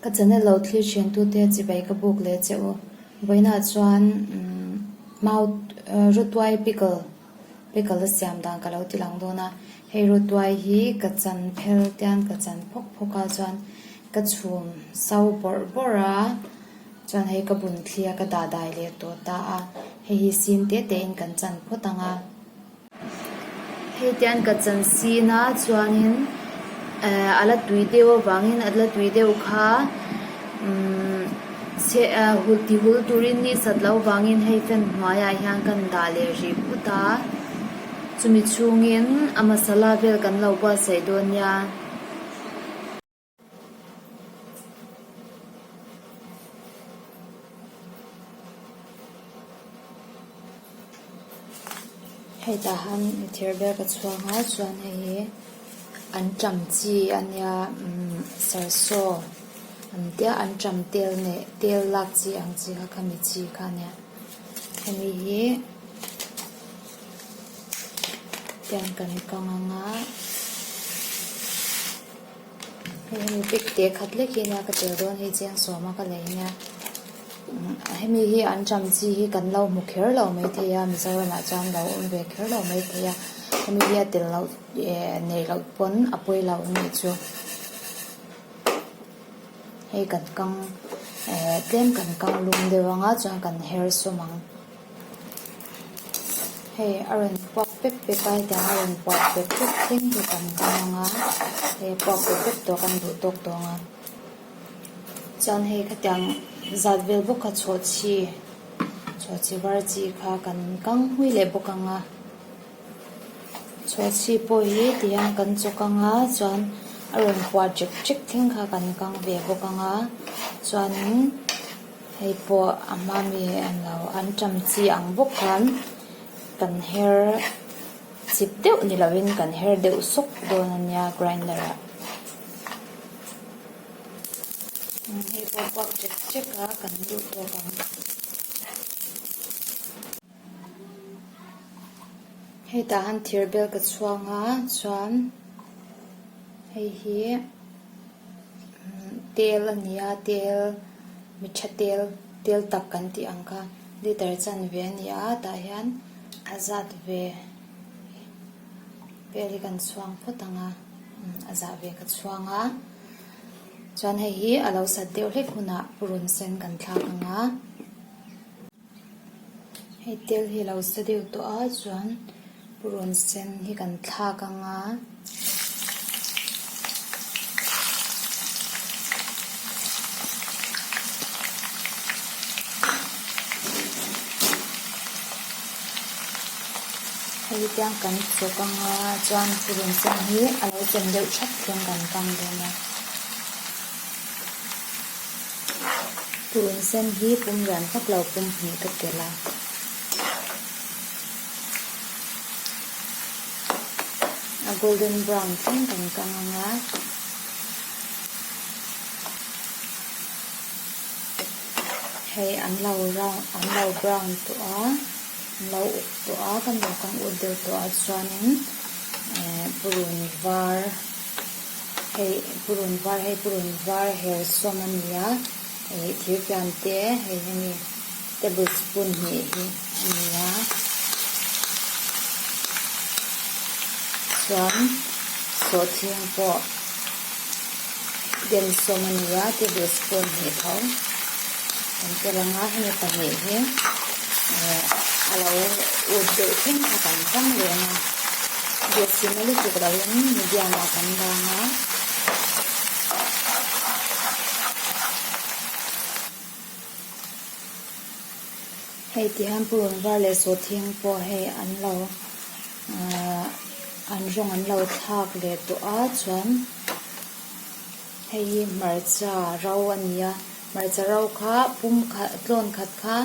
Ka channel lo thlir thian tute chibai ka buk leh che u. Vawiinah chuan mau rawtuai pickle pickle a siam dan ka lo ti lang dawn a. Hei rawtuai hi ka chan phel tian ka chan phawk phawk a chuan ka chhum so bawrh bawrh a chuan hei ka bun thli a ka dah dai leh tawh ta a. Hei hi sin te te in kan chan phawt ang a. Hei tian ka chan sin a chuanin eh a la tui deuh avangin a la tui deuh kha umm chhe ah hul ti hul turin ni sat loh vangin hei fan hnuaiah hian kan dah leh rih phawt a chumi chhungin a masala vel kan lo buatsaih dawn nia. Hei tah han thir vel ka chhuang a chuan hei hi anṭam chi a nia umm sarsaw an tia anṭam tel neh tel lak chi ang chi kha khami chi kha a nia hemi hi tiang kan kang ang a. Hei hemi bag te khat lek hi ania ka tel dawn hei chiang sawm a ka lei ania hemi hi an ṭam chi hi kan lo hmu kher lo maithei a Mizoram ah chuan lo awm ve kher lo maithei a hemi hi a tel loh eh neih loh pawn a pawi lo anih chu hei kan kang eh tlem kan kang lum deuh anga chuan kan her sawm ang. Hei a rawn puak pep pep a hetiang a rawn puak pep pep thleng hi kan kang ang a hei a puak pep pep tawh kan duh tawk tawh ang a chuan hei khatiang zat vel bawk kha chhawhchhi chhawhchhi var chi kha kan kang hmui leh bawk ang a chhawhchhi pawh hi tihian kan chawk ang a chuan a rawn puah ṭek ṭek thleng kha kan kang ve bawk ang a chuanin. Hei pawh a hma mi an lo an ṭam chi ang bawk khan kan her chip deuh ni lovin kan her deuh sawk dawn a nia grinder ah. Hei pawh puak ṭek ṭek a kan duh tawk ang. Hei tah han thir bel ka chhuang a chuan hei hi. Tel a ni a tel mi tha tel tel tak kan tih ang kha liter chanve a ni a tah hian a zat ve vel hi kan chhuang phawt ang a a zah ve ka chhuang a chuan hei hi a lo sat deuh hlek hunah purun sen kan thlak ang a. Hei tel hi a lo sa deuh tawh a chuan purun sen hi kan thlak ang a. Hei tiang kan chawk ang a chuan purun sen hi a lo chem deuh thap thleng kan kang dawn a. Purun sen hi pum lian vak lo pum hnih ka telh a. A golden brown thleng kan kang ang a. Hei an lo round an lo brown tawh a an lo uk tawh a kan lo kang ut deuh tawh a chuanin eh purun var. Hei purun var hei purun var her sawm a ni a ih thirfian te hei hemi table spoon hnih hi a ni a chuan sawhthing pawh den sawm a ni a table spoon hnih tho kan tel ang a hemi pahnih hi eh a lo ut deuh thleng kha kan tang leh ang a. Gas hi na lutuk loin medium ah kan dang a. Hei ti hian purun var leh sawhthing pawh hei an lo ahh an rawng an lo thlak leh tawh a chuan hei hi hmarcha ro a ni a hmarcha ro kha pum khat tlawn khat kha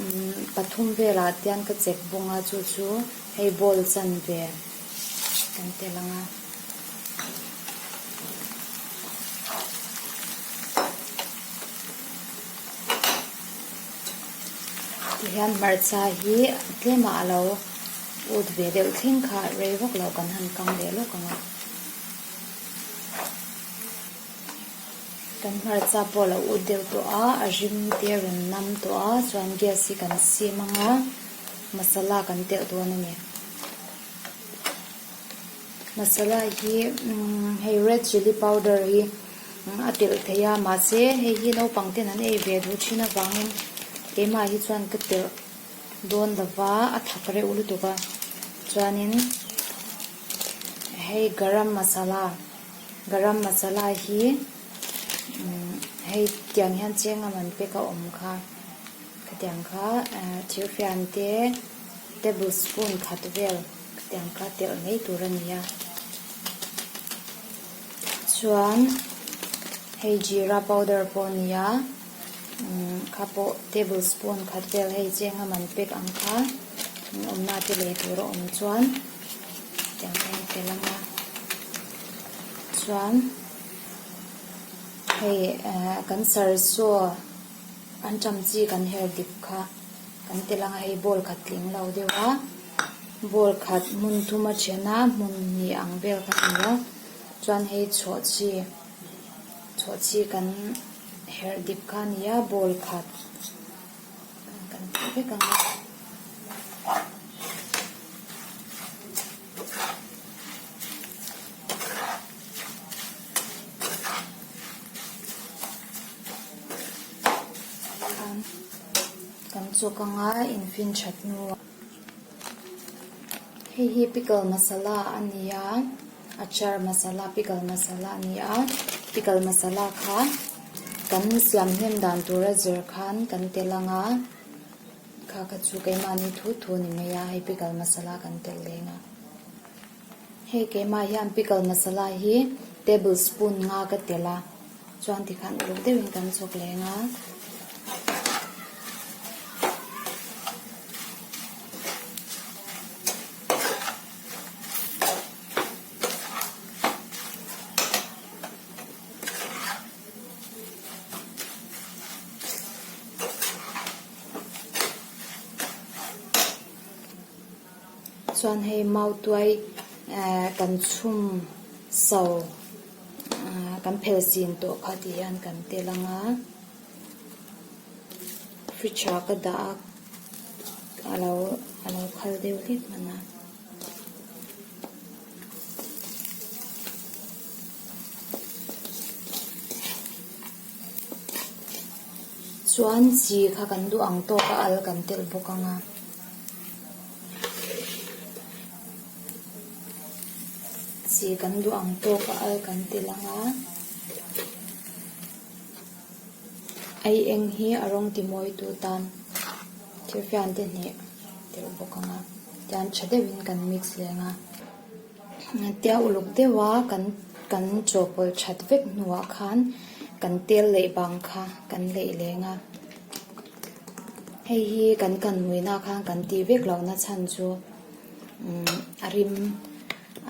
umm pathum velah tian ka chek bawng a chu chu. Hei bowl chanve kan tel ang a. Tihian hmarcha hi tlemah a lo ut ve deuh thleng kha rei vak lo kan han kang leh lawk ang a. Kan hmarcha pawh a lo ut deuh tawh a, a rim te a rawn nam tawh a, chuan gas hi kan sim ang a, masala kan telh dawn a ni. Masala hi hei red chilli powder hi a telh theih a, mahse hei hi naupang ten an ei ve duh thin avangin keimah hi chuan ka telh dawn lova a thak reuh lutuk a, chuanin hei garam masala garam masala hi hei tiang hian cheng a man pek a awm kha khatiang kha thirfian te table spoon khat vel khatiang kha telh mai tur a ni a chuan hei jeera powder pawh a ni a kha pawh table spoon khat vel hei cheng a man pek ang kha awmna te lei tur a awm chuan tiang kha in tel ang a chuan hei eh kan sarsaw an tam chi kan her dip kha kan tel ang a hei bowl khat tling lo deuh a bowl khat hmun thum a then a hmun hnih ang vel kha a ni a chuan hei chhawhchhi chhawhchhi kan herh dip kha a ni a bowl khat kan tih vek ang a. Khan kan chawk anga infin that hnuah hei hi pickle masala a ni a achar masala pickle masala a ni a pickle masala kha kan siam hnem dan tura zir khan kan tel ang a kha kha chu keimahni thu thu a ni mai a hei pickle masala kan tel leng a. Hei keimah hian pickle masala hi table spoon nga ka telh a, chuan tikhan uluk deuhin kan chawk leng a. Chuan hei mautuai eh kan chhum so ah kan phel sin tawh kha tih hian kan tel ang a fridge ah ka dah a a lo a lo khal deuh hlek hman a. Chuan chi kha kan duh ang tawk a al kan telh bawk ang a. Chi kan duh ang tawk a al kan telh ang a. Ai eng hi a rawng ti mawi tu tan thil fian te hnih telh bawk ang a. Tian tha deuhin kan mix leng a. Tia uluk deuh a kan kan chawhpawlh that vek hnuah khan kan tel leh bang kha kan leih leng a hei hi kan kan hmuihna khan kan tih vek lohna chhan chu umm a rim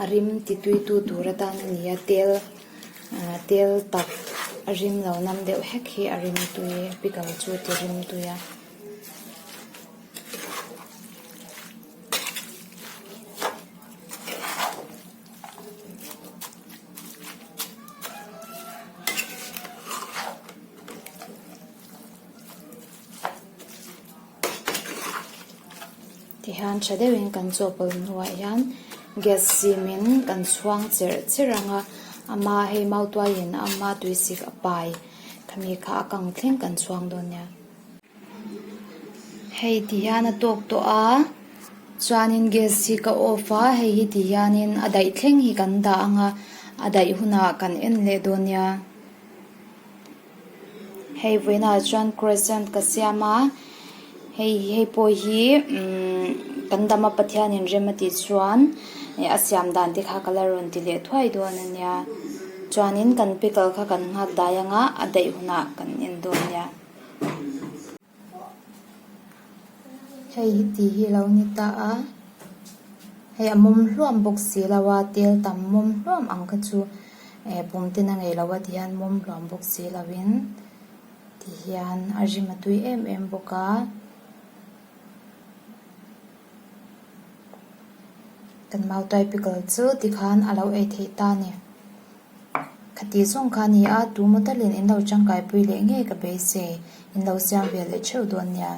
a rim ti tui tu tur atan a ni a tel ah tel tak a rim lo nam deuh hlek hi a rim tui pickle chu ti rim tui a. Tihian tha deuhin kan chawhpawlh hnuah hian gas sim in kan chhuang cherh cherh ang a ama hei mautuaiin ama tuisik a pai khami kha a kang thleng kan chhuang dawn nia. Hei ti hian a tawk tawh a chuanin gas hi ka off a hei hi ti hianin a daih thleng hi kan dah ang a a daih hunah kan en leh dawn nia hei vawiinah chuan croissant ka siam a hei hei pawh hi umm kan dam a Pathianin rem a tih chuan ih a siam dan te kha ka la rawn ti leh thuai dawn a nia chuanin kan pickle kha kan nghak dai ang a a daih hunah kan en dawn nia. Hei hi tih hi a lo ni ta a hei a mawm hluam bawk si lo a tel tam mawm hluam ang kha chu eh pum ten a ngei lo a ti hian mawm hluam bawk si lo in ti hian a rim a tui em em bawk a. Kan mautai pickle chu tikhan a lo ei theih ta a ni. Khati zawng kha a ni a, tu maw talin in lo tangkaipui leh ngei ka beisei, in lo siam ve leh theuh dawn nia.